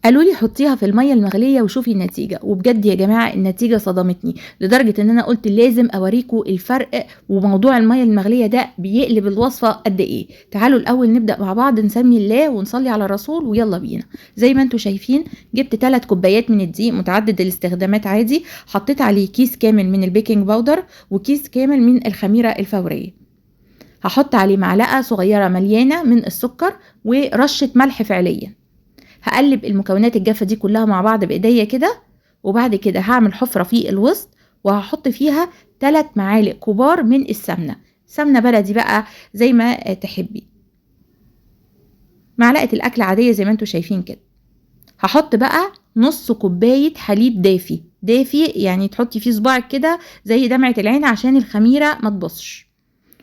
قالوا لي حطيها في المية المغليه وشوفي النتيجة، وبجد يا جماعة النتيجة صدمتني لدرجة ان انا قلت لازم اوريكم الفرق، وموضوع المية المغليه ده بيقلب الوصفة قد ايه. تعالوا الاول نبدا مع بعض، نسمي الله ونصلي على الرسول ويلا بينا. زي ما انتم شايفين جبت 3 كوبايات من الدقيق متعدد الاستخدامات عادي، حطيت عليه كيس كامل من ال baking powder وكيس كامل من الخميره الفورية. هحط عليه معلقه صغيرة مليانة من السكر ورشه ملح فعليا. هقلب المكونات الجافة دي كلها مع بعض بايديا كده، وبعد كده هعمل حفرة في الوسط وهحط فيها 3 معالق كبار من السمنة، سمنة بلدي بقى زي ما تحبي، معلقة الأكل عادية زي ما انتوا شايفين كده. هحط بقى نص كوباية حليب دافي، دافي يعني تحطي فيه صباعك كده زي دمعة العين عشان الخميرة ما تبصش.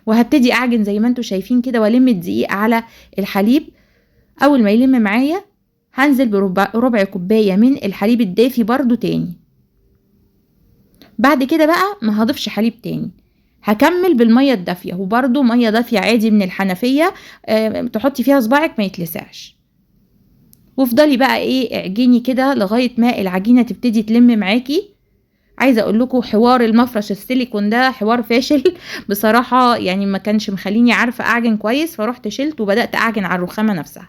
وهبتدي أعجن زي ما انتوا شايفين كده والم الدقيق على الحليب. أول ما يلم معايا هنزل بربع كوباية من الحليب الدافي برضو تاني. بعد كده بقى ما هضيفش حليب تاني، هكمل بالمية الدافية، وبرضو مية دافية عادي من الحنفية، تحطي فيها صباعك ما يتلسعش. وافضلي بقى اعجني كده لغاية ما العجينة تبتدي تلم معاكي. عايزة اقول لكم حوار المفرش السيليكون ده حوار فاشل بصراحة، ما كانش مخليني عارفة اعجن كويس، فروحت شلت وبدأت اعجن على الرخامة نفسها.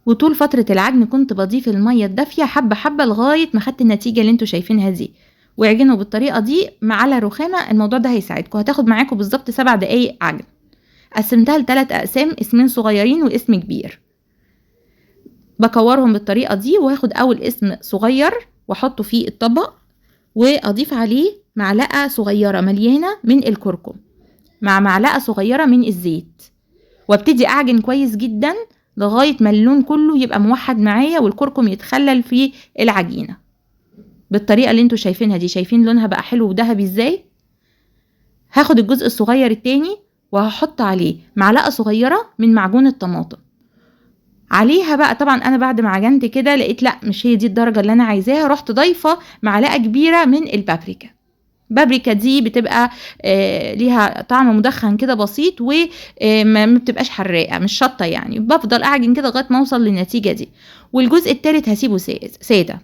وطول فترة العجن كنت بضيف المية الدافية حبة حبة لغاية ما خدت النتيجة اللي انتوا شايفينها دي. واعجنوا بالطريقة دي مع على رخامة، الموضوع ده هيساعدكم. هتاخد معاكم بالظبط 7 دقايق عجن. قسمتها لتلات أقسام، اسمين صغيرين واسم كبير. بكورهم بالطريقة دي، وهاخد أول اسم صغير واحطه في الطبق، وأضيف عليه معلقة صغيرة مليانة من الكركم مع معلقة صغيرة من الزيت، وابتدي أعجن كويس جدا لغاية ما اللون كله يبقى موحد معايا والكركم يتخلل في العجينة بالطريقة اللي انتوا شايفينها دي. شايفين لونها بقى حلو وذهبي ازاي؟ هاخد الجزء الصغير التاني وهحط عليه معلقة صغيرة من معجون الطماطم عليها بقى. طبعا انا بعد ما عجنت كده لقيت لا مش هي دي الدرجة اللي انا عايزاها، رحت ضايفة معلقة كبيرة من البابريكا. البابريكا دي بتبقى ليها طعم مدخن كده بسيط وما بتبقاش حراقة، مش شطة يعني. بفضل اعجن كده لغاية ما اوصل للنتيجة دي. والجزء التالت هسيبه سادة.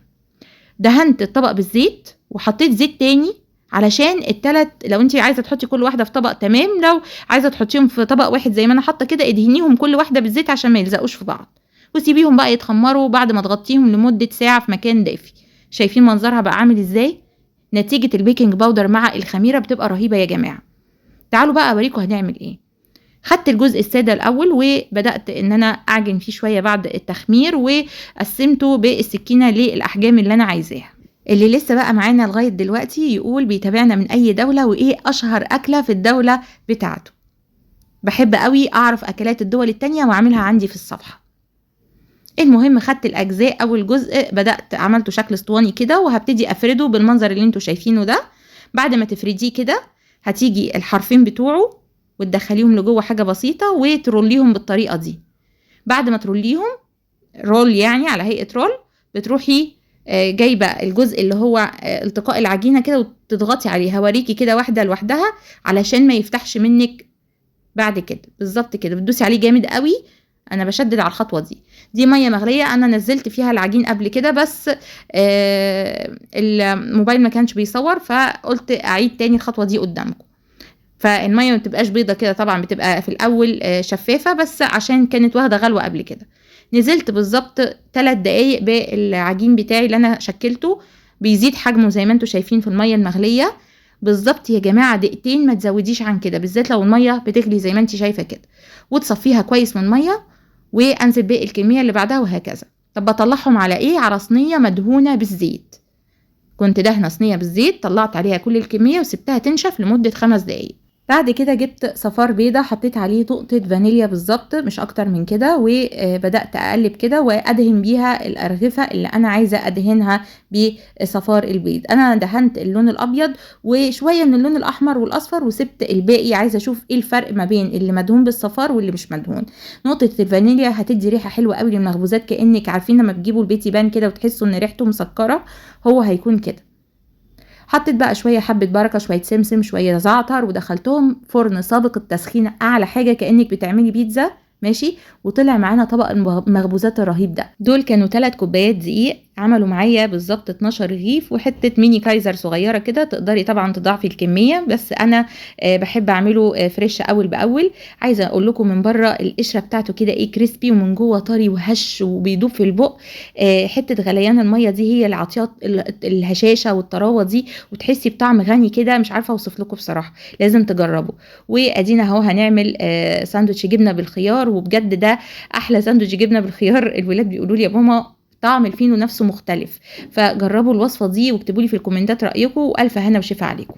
دهنت الطبق بالزيت وحطيت زيت تاني علشان التلات، لو انت عايزة تحطي كل واحدة في طبق تمام، لو عايزة تحطيهم في طبق واحد زي ما انا حاطة كده ادهنيهم كل واحدة بالزيت عشان ما يلزقوش في بعض، وسيبيهم بقى يتخمروا بعد ما تغطيهم لمدة ساعة في مكان دافي. شايفين منظرها بقى عامل ازاي؟ نتيجة ال baking powder مع الخميرة بتبقى رهيبة يا جماعة. تعالوا بقى اوريكم هنعمل ايه. خدت الجزء السادة الاول وبدأت ان انا اعجن فيه شوية بعد التخمير، وقسمته بالسكينة للاحجام اللي انا عايزاها. اللي لسه بقى معانا لغاية دلوقتي يقول بيتابعنا من اي دولة وايه اشهر اكلة في الدولة بتاعته. بحب قوي اعرف اكلات الدول التانية واعملها عندي في الصفحة. المهم خدت الاجزاء، اول جزء بدأت عملته شكل اسطواني كده، وهبتدي افرده بالمنظر اللي انتوا شايفينه ده. بعد ما تفرديه كده هتيجي الحرفين بتوعه وتدخليهم لجوه حاجة بسيطة وتروليهم بالطريقة دي. بعد ما تروليهم roll يعني على هيئة roll، بتروحي جايبة الجزء اللي هو التقاء العجينة كده وتضغطي عليه. هوريكي كده واحدة لوحدها علشان ما يفتحش منك بعد كده. بالظبط كده بتدوسي عليه جامد قوي. انا بشدد على الخطوة دي. دي مية مغليه انا نزلت فيها العجين قبل كده، بس الموبايل ما كانش بيصور، فقلت اعيد تاني الخطوة دي قدامكم. فالميه ما بتبقاش بيضة كده طبعا، بتبقى في الاول شفافة، بس عشان كانت واخده غلوه قبل كده. نزلت بالظبط 3 دقايق بالعجين بتاعي اللي انا شكلته، بيزيد حجمه زي ما انتم شايفين في المية المغليه بالظبط يا جماعة. دقيقتين ما تزوديش عن كده، بالذات لو المية بتغلي زي ما انت شايفه كده. وتصفيها كويس من المية وانزل باقي الكمية اللي بعدها وهكذا. طب بطلعهم على ايه؟ على صينية مدهونه بالزيت. كنت دهنه صينية بالزيت، طلعت عليها كل الكمية وسبتها تنشف لمدة 5 دقايق. بعد كده جبت صفار بيضة حطيت عليه نقطة فانيليا بالظبط، مش اكتر من كده، وبدات اقلب كده وادهن بيها الارغفه اللي انا عايزه ادهنها بصفار البيض. انا دهنت اللون الابيض وشوية من اللون الاحمر والاصفر وسبت الباقي، عايزه اشوف ايه الفرق ما بين اللي مدهون بالصفار واللي مش مدهون. نقطة الفانيليا هتدي ريحه حلوة قوي للمخبوزات، كانك عارفين لما بتجيبوا البيتي بان كده وتحسوا ان ريحته مسكره، هو هيكون كده. حطيت بقى شوية حبه بركة، شوية سمسم، شوية زعتر، ودخلتهم فرن سابق التسخين اعلى حاجة كانك بتعملي بيتزا. ماشي. وطلع معانا طبق المخبوزات الرهيب ده. دول كانوا 3 كوبايات دقيق، عملوا معايا بالظبط 12 رغيف وحتة ميني كايزر صغيرة كده. تقدري طبعا تضاعفي الكمية، بس انا بحب اعمله fresh اول باول. عايزه اقول لكم من بره القشرة بتاعته كده ايه crispy، ومن جوه طري وهش وبيدوب في البق. حتة غليان المية دي هي اللي عطيات الهشاشه والطراوه دي، وتحسي بطعم غني كده، مش عارفه اوصف لكم بصراحة، لازم تجربوا. وادينا اهو هنعمل ساندوتش جبنه بالخيار، وبجد ده احلى ساندوتش جبنه بالخيار. الولاد بيقولوا لي يا ماما طعم الفينو نفسه مختلف. فجربوا الوصفة دي واكتبوا لي في الكومنتات رايكم، والف هنا وشفا عليكم.